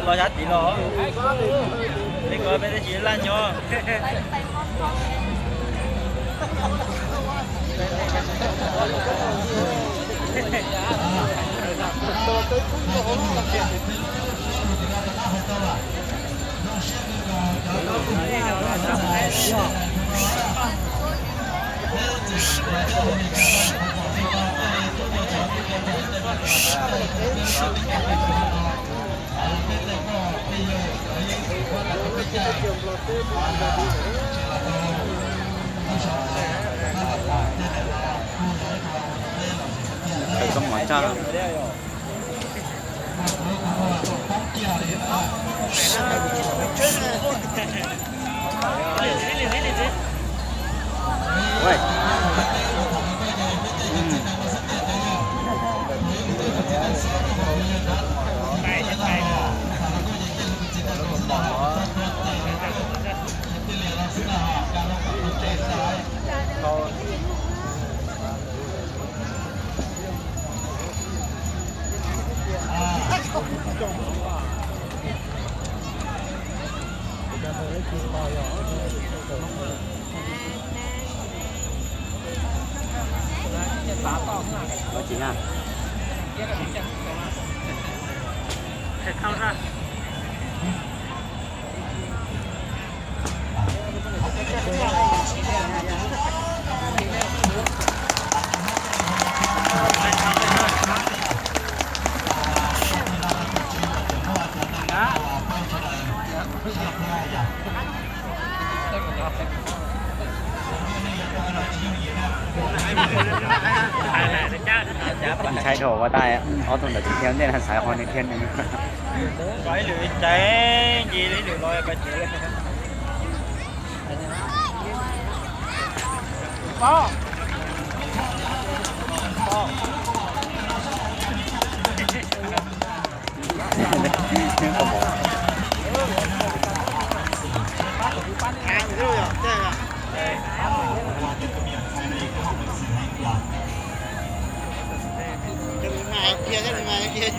Los sab tid los, peb ko peb twb tsis laj nyob. Koob mov tshaj. Ntshai dhau ua tais ob tug ntawd tsis thiab ntej na, xav qhov nws thiab nws. Ib lwm ib tsaib nce ib lwm los.